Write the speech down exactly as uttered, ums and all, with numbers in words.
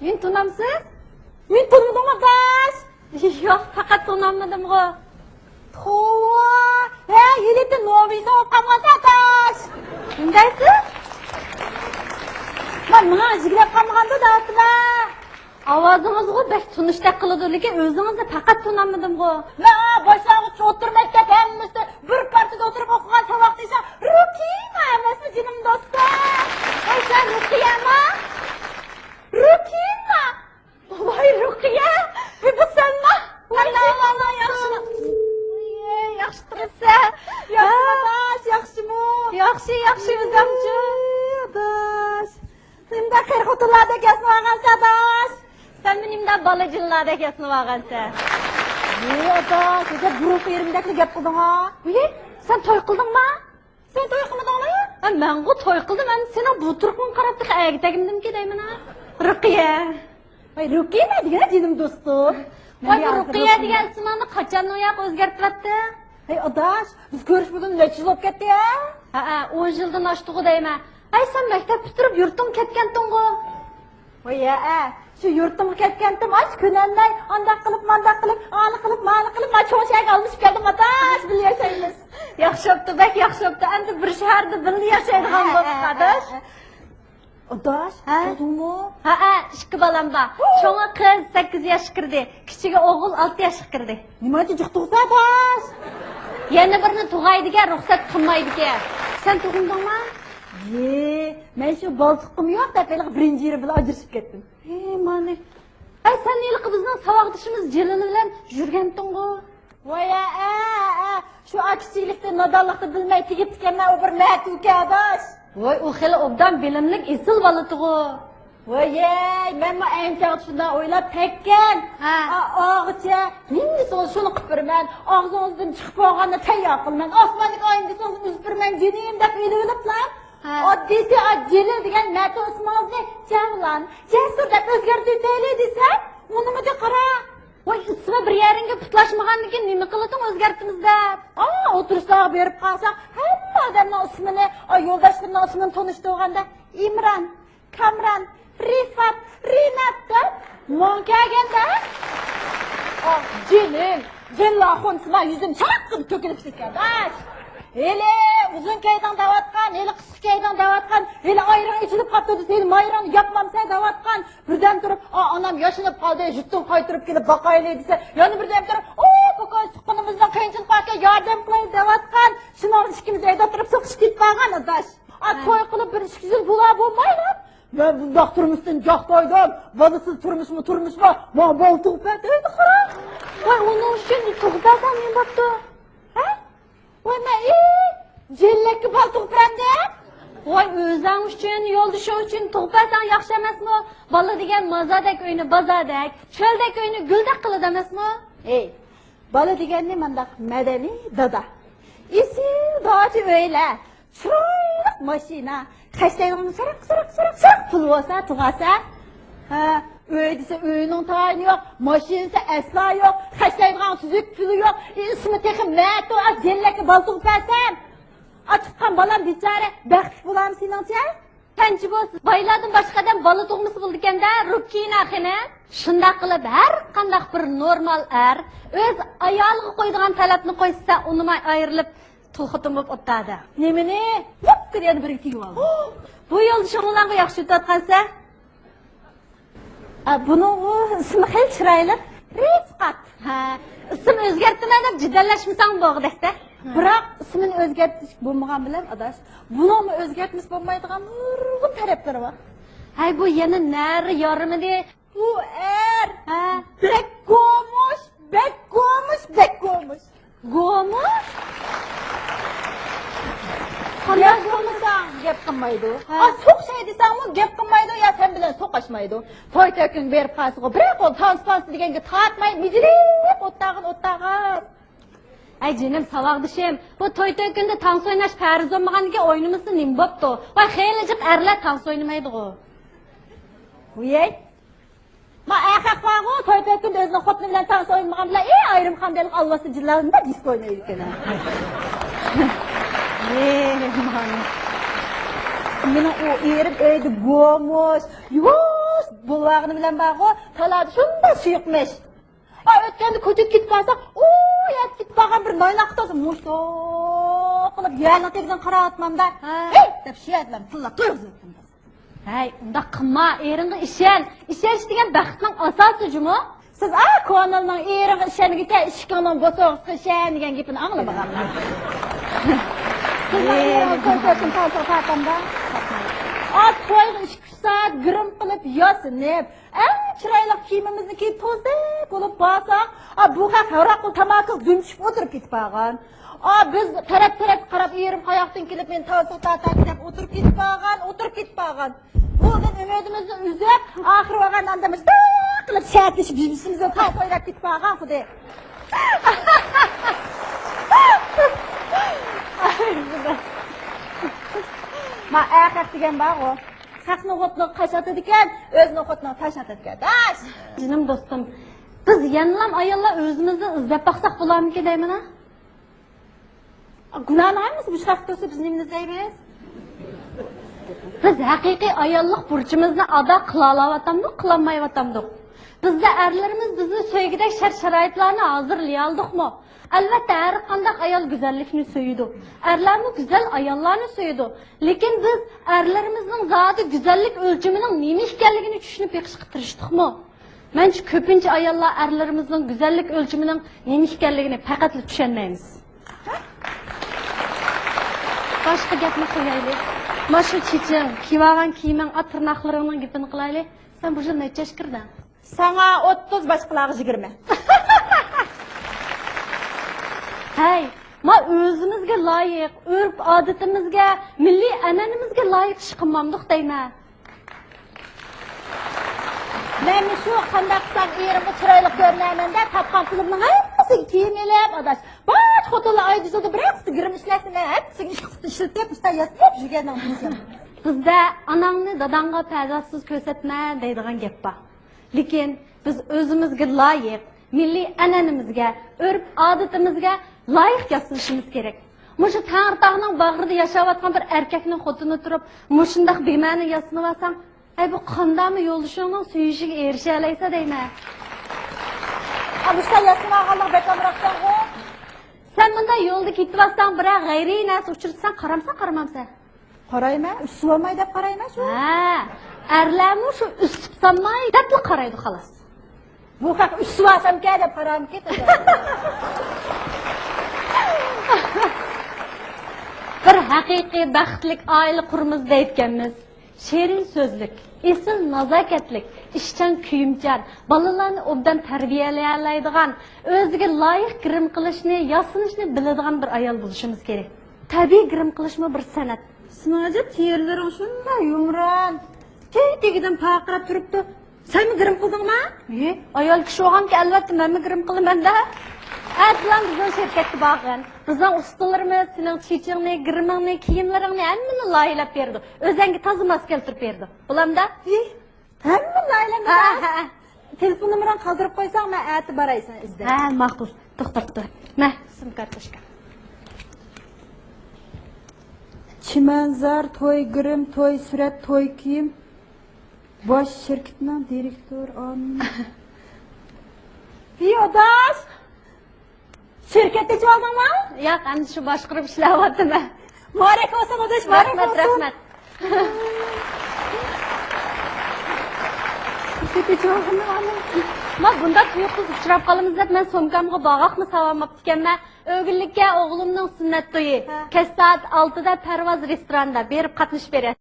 مېنى تونامسىز؟ مېنى تونۇمدۇڭمۇ ئاداش؟ ياق، پەقەت تونالمىدىمغۇ. توۋا، ھە، ھېلىتى نومۇسۇڭ بولۇپ قالمىغانسەن ئاداش؟ نېمە دەيسىز؟ مەن ماڭا يىگلەپ قالمىغاندۇ دەۋاتىمەن. ئاۋازىڭىزغۇ بەك تونۇشتەك قىلىدۇ، لېكىن ئۆزىڭىزنى پەقەت تونالمىدىمغۇ. مەن باشلانغۇچ ئوتتۇرا مەكتەپ ھەممىسى بىر پارتىدا ئولتۇرۇپ ئوقۇغان ساۋاقدىشىم رۇكىيە ئەمەسمۇ جېنىم دوستۇم؟ ۋاي سەن رۇقىيەما؟ رۇقىيەما؟ ۋاي رۇقىيە، بۇ سەنما؟ ۋاي، ۋاي، ۋاي، ياخشى. ياخشى تۇرۇپسەن. ياخشىمۇ ئاداش، ياخشىمۇ؟ ياخشى، ياخشى، ئۆزۈڭچۇ؟ ئاداش. نېمىدەك خېرى خوتۇنلاردەك ياسىنىۋالغانسەن ئاداش؟ سەنمۇ نېمىدەك بالا جىنلاردەك ياسىنىۋالغانسەن؟ ۋوي ئاداش، ئەجەب بۇرۇنقى ئېرىمدەكلا گەپ قىلدىڭ ھا. ۋىي، سەن توي قىلدىڭما؟ سەن توي قىلمىدىڭمۇ؟ ھە، مەنغۇ توي قىلدىم، ئەمدى سېنىڭ بۇ تۇرقۇڭغا قاراپ تېخى ئەگە تەگمىدىمكى دەيمەن ھا. رۇقىيە. ۋاي رۇقىيە نېمە دېگەن جېنىم دوستۇم؟ ۋاي بۇ رۇقىيە دېگەن ئىسمىڭنى قاچاندىن بۇيان ئۆزگەرتىۋەتتىڭ؟ ھەي ئاداش، بىز كۆرۈشمىگىلى نەچچە يىل بولۇپ كەتتى ھە؟ ھەئە، ئون يىلدىن ئاشتىغۇ دەيمەن. ھەي سەن مەكتەپ پۈتتۈرۈپ يۇرتۇڭغا كەتكەنتىڭغۇ؟ ۋاي ھەئە، شۇ يۇرتۇمغا كەتكەنتىم، ئاشۇ كۈنەملەي ئانداق قىلىپ، مانداق قىلىپ، ئالە قىلىپ، مالە قىلىپ، ما چوڭ شەھەرگە ئالمىشىپ كەلدىم ئاداش، بىللە ياشايمىز. ياخشى بوپتۇ، بەك ياخشى بوپتۇ. ئەمدى بىر شەھەردە بىللە ياشايدىغان بولدۇق ئاداش. ئاداش، ھە؟ تۇغدۇڭمۇ؟ ھەئە، ئىككى بالام بار. چوڭى قىز سەككىز ياشقا كىردى، كىچىكى ئوغۇل ئالتە ياشقا كىردى. نېمانچە جىق تۇغسا ئاداش؟ يەنە بىرنى تۇغاي دېگەن، رۇخسەت قىلماي دېگەن. سەن تۇغمىدىڭما؟ يې، مەن شۇ بالا تۇغقۇم يوق دەپ ھېلىقى بىرىنچى ئېرىم بىلەن ئاجرىشىپ كەتتىم. ھې، مانا. ھەي، سەن ھېلىقى بىزنىڭ ساۋاقدىشىمىز جېلىل بىلەن يۈرگەنتىڭغۇ؟ ۋاي، ئە، ئە، ئە، شۇ ئا كىچىكلىكتە نادانلىقنى بىلمەي تېگىپتىكەنمەن، ئۇ بىر مەتۈكە ئاداش. ۋاي، ئۇ خېلى ئوبدان بىلىملىك، ئېسىل بالىتىغۇ. ۋايەي، مەنمۇ ئەينى چاغدا شۇنداق ئويلاپ تەگكەن. ھە. ئا، ئاغىچە، نېمە دېسىڭىز شۇنى قىلىپ بېرىمەن. ئاغزىڭىزدىن چىقىپ بولغاننى تەييار قىلىمەن. ئاسماندىكى ئاينى دېسىڭىز ئۈزۈپ بېرىمەن جېنىم دەپ ئېلىۋېلىپلا. ھە. ئاددىيسى، ئا، جېلىل دېگەن مەتۇ ئىسمىڭىزنى جەۋلان، جەسۇر دەپ ئۆزگەرتىۋېتەيلى دېسەم، ئۇنىمىدى قارا. ۋاي، ئىسمى بىر يەرىڭگە پۇتلاشمىغاندىكىن نېمە قىلىدىڭ ئۆزگەرتىمىز دەپ؟ ئا، ئولتۇرۇشلارغا بېرىپ قالساق، ھەممە ئادەمنىڭ ئىسمىنى، ئا، يولداشلىرىنىڭ ئىسمىنى تونۇشتۇرغاندا، ئىمران، كامران، رىفات، رىنات دەپ ماڭا كەلگەندە، ئا، جېنىم، بىللا خۇنسىما يۈزۈم شاراققىدە تۆكۈلۈپ كېتىدىكەن. ھېلى ئۇزۇن كەيدىڭ دەۋاتقان، ھېلى قىسقا كەيدىڭ دەۋاتقان، ھېلى ئايرىڭ ئېچىلىپ قاپتۇ دېسە، ھېلى مايرىڭنى ياپمامسەن دەۋاتقان. بىردەم تۇرۇپ، ئا، ئانام ياشىنىپ قالدى، يۇرتتىن قايتۇرۇپ كېلىپ باقايلى دېسە، يەنە بىردەم تۇرۇپ، ئۇ، پوكايسى تۇغقىنىمىزنىڭ قىيىنچىلىقى باركەن، ياردەم قىلايلى دەۋاتقان. شۇنىڭ ئىككىمىز ھەيدەپ تۇرۇپ سوقۇشۇپ كېتىپ قالغان ئاداش. ئا، ھە. توي قىلىپ بىر ئىككى يىل بولا بولمايلا، مەن بۇنداق تۇرمۇشتىن جاق تويدۇم، بالىسىز تۇرمۇشمۇ تۇرمۇشما، ماڭا بالا تۇغۇپ بەر دەيدۇ قارا. ۋاي، ئۇنىڭ ئۈچۈن تۇغۇپ بەرسەڭ نېمە بوپتۇ؟ ھە؟ ۋاي، مەن، ئى، جىنلەككە بالا تۇغۇپ بېرەمدىم. ۋاي، ئۆزۈڭ ئۈچۈن، يولدىشىڭ ئۈچۈن تۇغۇپ بەرسەڭ ياخشى ئەمەسمۇ؟ بالا دېگەن مازاردەك ئۆينى بازاردەك، چۆلدەك ئۆينى گۈلدەك قىلىدۇ ئەمەسمۇ؟ ئەي، بالا دېگەننى مانداق مەدەنىي دادا، ئېسىل داچا ئۆيلەر، چىرايلىق ماشىنا، خەجلەيدىغان شاراق، شاراق، شاراق، شاراق پۇل بولسا تۇغارسەن. ھە، ئۆي دېسە ئۆينىڭ تايىنى يوق، ماشىنا دېسە ئەسلا يوق، خەجلەيدىغان تۈزۈك پۇلى يوق، ئىسمى تېخى مەتۇ، ئا، جىنلەككە بالا تۇغۇپ بەرسەم. ئا، تۇغقان بالام بىچارە بەختلىك بولامدۇ سېنىڭچە؟ سەنچە بولسا، بايلاردىن باشقا ئادەم بالا تۇغمىسا بولىدىكەن-دە، رۇكىنە خېنىم. شۇنداق قىلىپ، ھەر قانداق بىر نورمال ئەر ئۆز ئايالىغا قويىدىغان تەلەپنى قويسا، ئۇنىماي ئايرىلىپ، تۇل خوتۇن بولۇپ ئولتۇردى. نېمىنى؟ لىپقىدە يەنە بىرىگە تېگىۋالدى. بۇ يولدىشىڭ بىلەنغۇ ياخشى ئۆتۈۋاتقانسەن؟ ئا، بۇنىڭغۇ ئىسمى خېلى چىرايلىق. رىفقەت. ھە، ئىسىم ئۆزگەرتىمەن دەپ جېدەللەشمىسەڭ بولغۇدەكتە. بىراق ئىسمىنى ئۆزگەرتىش بولمىغان بىلەن ئاداش، بۇنىڭمۇ ئۆزگەرتمىسە بولمايدىغان نۇرغۇن تەرەپلىرى بار. ھەي، بۇ يەنە نەرە يارىمىدى؟ بۇ ئەر ھە. بەك گومۇش، بەك گومۇش، بەك گومۇش. گومۇش؟ قانداق گومۇش؟ گەپ قىلمىساڭ گەپ قىلمايدۇ. ھە. ئا، سوقۇشاي دېسەڭمۇ گەپ قىلمايدۇ، يا سەن بىلەن سوقۇشمايدۇ. توي تۆكۈنگە بېرىپ قالسىغۇ، بىرەر قول تانسا، تانسا دېگەنگە تارتماي، مىجىلىپ ئولتۇرغىن، ئولتۇرغىن. ئەي جېنىم، ساۋاقدىشىم، بۇ توي تۆكۈندە تانسا ئويناش پەرز بولمىغاندىكىن ئوينىمىسا نېمە بوپتۇ؟ ۋاي، خېلى جىق ئەرلەر تانسا ئوينىمايدىغۇ. ۋىيەي. ما ئەخەق بارغۇ، توي تۆكۈندە ئۆزىنىڭ خوتۇنى بىلەن تانسا ئوينىمىغان بىلەن، ئى، ئايرىم قان بېلىق ئالۋاستى جىللارنى بىر دىسكو ئوينايدىكەن. ئى، مانا. مېنىڭ ئۇ ئېرىم ئۆيدە گومۇش، يۇۋاش، بولۇۋالغىنى بىلەن بارغۇ، تالادا شۇنداق سۇيۇقمىش. ھا، ئۆتكەندە كوچىغا كېتىپ بارساق، ئۇ يەردە كېتىپ بارغان بىر نايناققا تۇرسا، مۇشتۇق قىلىپ يەرنىڭ تېگىدىن قاراۋاتىمەن-دە. ھە. ھەي! دەپ شۇ يەردىن تىللاپ تويغۇزۇۋەتتىم. ھەي، ئۇنداق قىلما، ئېرىڭگە ئىشەن. ئىشەنچ دېگەن بەختنىڭ ئاساسى جۇمۇ. سىز، ئا، كونىلنىڭ ئېرىڭگە ئىشەنگۈچە ئىشىكىڭنىڭ بوسۇغىسىغا ئىشەن دېگەن گېپىنى ئاڭلىمىغانمۇ؟ سىزنىڭ ئېرىڭىز كونسېرتتىن تانسىغا تارتامدا. ئا، تويغا ئىككى ئۈچ سائەت گىرىم قىلىپ ياسىنىپ، ئەڭ چىرايلىق كىيىمىمىزنى كىيىپ توزدەك بولۇپ بارساق، ئا، بۇ خەق ھاراققا تاماكىغا دۈم چۈشۈپ ئولتۇرۇپ كېتىپ بارغان. ئا، بىز تەرەپ-تەرەپكە قاراپ، ئېرىم قاياقتىن كېلىپ مېنى تانسىغا تارتاركىن دەپ ئولتۇرۇپ كېتىپ بارغان، ئولتۇرۇپ كېتىپ بارغان. بۇندىن ئۈمىدىمىزنى ئۈزۈپ، ئاخىرى بارغاندا ئاندىن مۇشۇنداق قىلىپ شەرتلىشىپ يۈزىمىزگە تاس ئويناپ كېتىپ بارغان خۇددى. ما ئەخەت دېگەن بارغۇ. خەقنىڭ خوتۇنىغا قاش ئاتىدىكەن، ئۆزىنىڭ خوتۇنىغا تاش ئاتىدىكەن. تاش! جېنىم دوستۇم، بىز يەنىلام ئاياللار ئۆزىمىزدىن ئىزدەپ باقساق بولارمىكىن دەيمەن ھە؟ گۇناھنىڭ ھەممىسى مۇشۇ خەقتە بولسا، بىز نېمىنى ئىزدەيمىز؟ بىز ھەقىقىي ئاياللىق بۇرچىمىزنى ئادا قىلالاۋاتامدۇق، قىلالمايۋاتامدۇق؟ بىزدە ئەرلىرىمىز بىزنى سۆيگۈدەك شەرت-شارائىتلارنى ھازىرلىيالدۇقمۇ؟ ئەلۋەتتە، ھەر قانداق ئايال گۈزەللىكنى سۆيىدۇ. ئەرلەرمۇ گۈزەل ئاياللارنى سۆيىدۇ. لېكىن بىز ئەرلىرىمىزنىڭ زادى گۈزەللىك ئۆلچىمىنىڭ نېمە ئىكەنلىكىنى چۈشىنىپ بېقىشقا تىرىشتۇقمۇ؟ مەنچە كۆپىنچە ئاياللار ئەرلىرىمىزنىڭ گۈزەللىك ئۆلچىمىنىڭ نېمە ئىكەنلىكىنى پەقەتلا چۈشەنمەيمىز. باشقا گەپنى قويايلى. مانا شۇ چېچىڭ، كىيىۋالغان كىيىمىڭ، ئات تىرناقلىرىڭنىڭ گېپىنى قىلايلى. سەن بۇ يىل نەچچە ياشقا كىردىڭ؟ ساڭا ئوتتۇز، باشقىلارغا يىگىرمە. ھەي، ما ئۆزىمىزگە لايىق، ئۆرپ-ئادىتىمىزگە، مىللىي ئەنئەنىمىزگە لايىق ئىش قىلمامدۇق دەيمەن. مەنمۇ شۇ قانداق قىلسام ئېرىمگە چىرايلىق كۆرۈنەمەن دەپ تاپقان پۇلۇمنىڭ ھەممىسىگە كىيىم ئېلىپ، ئاداش. بارچە خوتۇنلار ئايدا يىلدا بىرەر قىسىم گىرىم ئىشلەتسىمۇ، ھەممىسىگە ئىشلىتىپ، ئىشلىتىپ، ئۇستا ياسىتىپ يۈرگەننىڭ بىزگە. بىزدە «ئاناڭنى داداڭغا پەردازسىز كۆرسەتمە» دەيدىغان گەپ بار. لېكىن بىز ئۆزىمىزگە لايىق، مىللىي ئەنئەنىمىزگە، ئۆرپ-ئادىتىمىزگە لايىق ياسىنىشىمىز كېرەك. مۇشۇ تەڭرىتاغنىڭ باغرىدا ياشاۋاتقان بىر ئەركەكنىڭ خوتۇنى تۇرۇپ، مۇشۇنداق بىمەنە ياسىنىۋالساڭ، ھەي، بۇ قانداقمۇ يولدىشىڭنىڭ سۆيۈشىگە ئېرىشەلەيسە دەيمەن. ئا، مۇشۇنداق ياسىنىۋالغانلىقى بەك ئامراقكەنغۇ. سەن مۇنداق يولدا كېتىۋاتساڭ، بىرەر غەيرىي نەرسە ئۇچرىتساڭ، قارامسەن، قارىمامسەن؟ قارايمەن، ئۈستىۋالماي دەپ قارايمەن شۇ. ھە، ئەرلەرمۇ شۇ ئۈستىۋالماي دەپلا قارايدۇ، خالاس. بۇ خەق ئۈستىۋالسامكەن دەپ قارامكى. بىر ھەقىقىي بەختلىك ئائىلە قۇرىمىز دەيدىكەنمىز. شېرىن سۆزلۈك، ئېسىل نازاكەتلىك، ئىشچان كۆيۈمچان، بالىلارنى ئوبدان تەربىيەلىيەلەيدىغان، ئۆزىگە لايىق گىرىم قىلىشنى، ياسىنىشنى بىلىدىغان بىر ئايال بولۇشىمىز كېرەك. تەبىئىي گىرىم قىلىشمۇ بىر سەنئەت. سېنىڭ ئەجەب تېرىلىرىڭ شۇنداق يۇمران، تېگى-تېگىدىن پارقىراپ تۇرۇپتۇ. سەنمۇ گىرىم قىلدىڭما؟ ھې، ئايال كىشى بولغانكى، ئەلۋەتتە، مەنمۇ گىرىم قىلىمەن-دە. ئەتىلان بىزنىڭ شىركەتكە بارغىن. بىزنىڭ ئۇستىلىرىمىز سېنىڭ چېچىڭنى، گىرىمىڭنى، كىيىملىرىڭنى ھەممىنى لايىھەلەپ بېرىدۇ. ئۆزەڭگە تازا ماس كەلتۈرۈپ بېرىدۇ. بولامدا؟ ھې، ھەممە لايىھەلەرنى ھە، ماس؟ ھە، ھە. تېلېفون نومۇرۇڭنى قالدۇرۇپ قويساڭ، مەن ئەتە باراي سېنىڭ ئىزدەپ. ھە، ماقۇل. توختاپ تۇر. مە، سىم كارتوچكا. چىمەنزار، توي گىرىم، توي سۈرەت، توي كىيىم. باش شىركىتىنىڭ دىرېكتورى ئامىنە. ھېي، ئاداش! شىركەتتە ئېچىۋالدىڭمۇ؟ ياق، ئەمدى شۇ باشقۇرۇپ ئىشلەۋاتىمەن. مۇبارەك بولسۇن، ئاداش، مۇبارەك رەھمەت، بولسۇن. رەھمەت. شىركەتتە ئېچىۋالغىنىڭ ئامىنە. ما بۇنداق تۇيۇقسىز ئۇچراپ قالىمىز دەپ مەن سومكامغا باغاقمۇ ساۋالماپتىكەنمەن. ئۆگۈنلۈككە ئوغلۇمنىڭ سۈننەت تويى. ھە. كەچ سائەت ئالتىدا پەرۋاز رېستوراندا، بېرىپ قاتنىشىپ بېرەي.